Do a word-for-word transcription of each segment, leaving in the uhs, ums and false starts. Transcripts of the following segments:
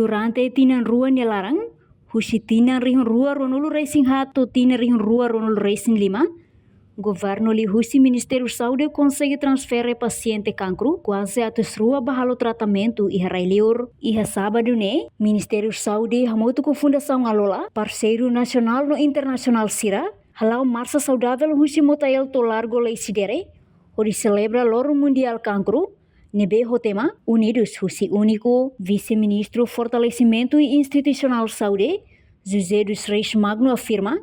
Durante tinan rua nia laran, husi tinan rihun rua ruanulu resin haat to'o tinan rihun rua ruanulu resin lima, governu liuhusi Ministériu Saúde konsege transfere pasiente kankru kuaze atus rua ba halo tratamentu iha rai-liur. Iha sábadu ne'e, Ministériu Saúde hamutuk ho Fundasaun Alola, parseiru nasionál no internasionál sira, hala'o marsa saudavel husi Motael to'o Largo Lecidere, hodi selebra Loron Mundiál Kankru, ne'ebé ho tema Unidos husi Úniku. Vise-Ministru Fortalesimentu Institusionál Saúde, José dos Reis Magno afirma,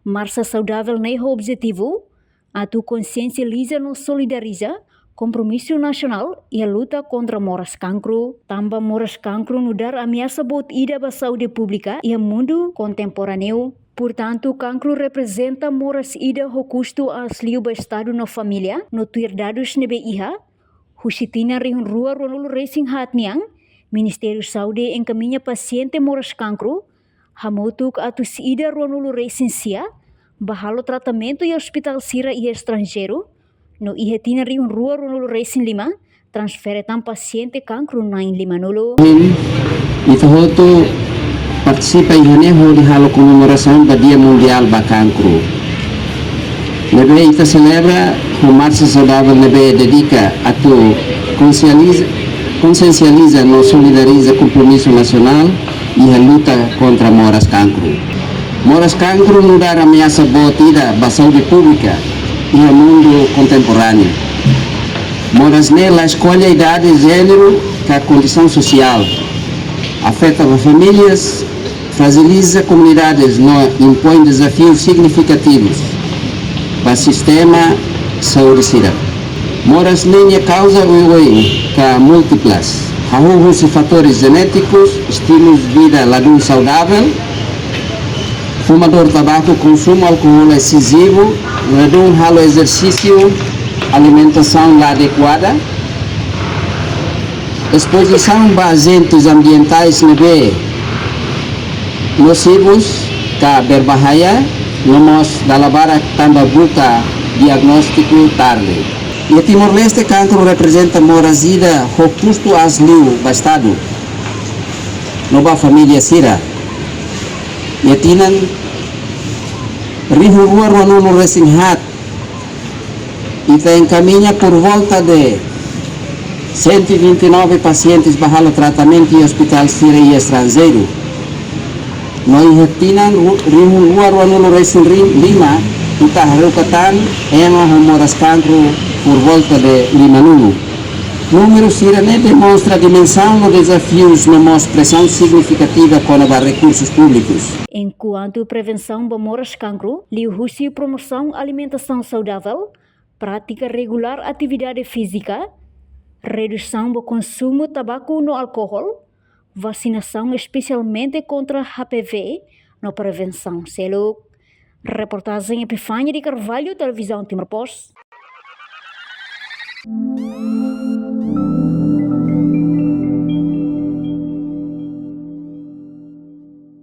marsa saudavel ne'e ho objetivu atu konsiensializa no solidariza kompromisu nasionál iha luta kontra moras kankru. Tanba moras kankru nu'udar ameasa boot ida ba saúde públika iha mundu kontemporáneu. Portantu, kankru reprezenta moras ida ho kustu aas liu ba Estadu no família, no tuir dadus ne'ebé iha, husi tinan rihun rua ruanulu resin haat nian, Ministériu Saúde enkamiña pasiente moras kankru hamutuk atus ida ruanulu resin sia ba halo tratamentu iha ospitál sira iha estranjeiru, no iha tinan rihun rua ruanulu resin lima, transfere tan pasiente kankru na'in limanulu. Ita hotu partisipa iha ne'e hodi halo komemorasaun ba Dia Mundiál ba Kankru, ne'ebé ita selebra ho marsa saudavel ne'ebé dedika atu konsializa, konsiensializa no solidariza kompromisu nasionál iha luta kontra moras kankru. Moras kankru nu'udar ameasa boot ida ba saúde públika iha mundu kontemporáneu. Moras ne'e la eskolla idade, jéneru ka kondisaun sosiál. Afeta ba famílias, frajiliza komunidades no impoin dezafiu signifikativus ba sistema saúde sira. Moras ne'e nia kauza oioin ka múltiplas, hahú husi fatores jenétikus, estilu vida ladún saudavel, fumadór tabaku, konsumu alkohol esezivu, ladún halo ezersísiu, alimentasaun la adekuada, espozisaun ba ajentes ambientais ne'ebé nozivus ka berbahaya, no mós dala barak tanba buka diagnóstiku tarde. Iha Timor-Leste, kankru reprezenta moras ida ho kustu aas liu ba Estadu no ba família sira. Iha tinan rihun rua ruanulu resin haat, ita enkamiña por volta de cento e vinte e nove pasientes ba halo tratamentu iha ospitál sira iha estranjeiru. No iha tinan ru-, rihun rua ruanulu resin ri-, lima, ita haruka tan ema ho moras kankru por volta de limanulu. Númeru sira-ne'e demonstra dimensaun no dezafius no mós presaun signifikativa kona-ba rekursus públikus. Enkuantu prevensaun ba moras kankru, liuhusi promosaun alimentasaun saudavel, prátika regulár atividade fízika, redusaun ba konsumu tabaku no alkohol, vasinasaun espesialmente kontra H P V no prevensaun seluk. Reportajen Epifania de Carvalho, Televizaun Timor Post.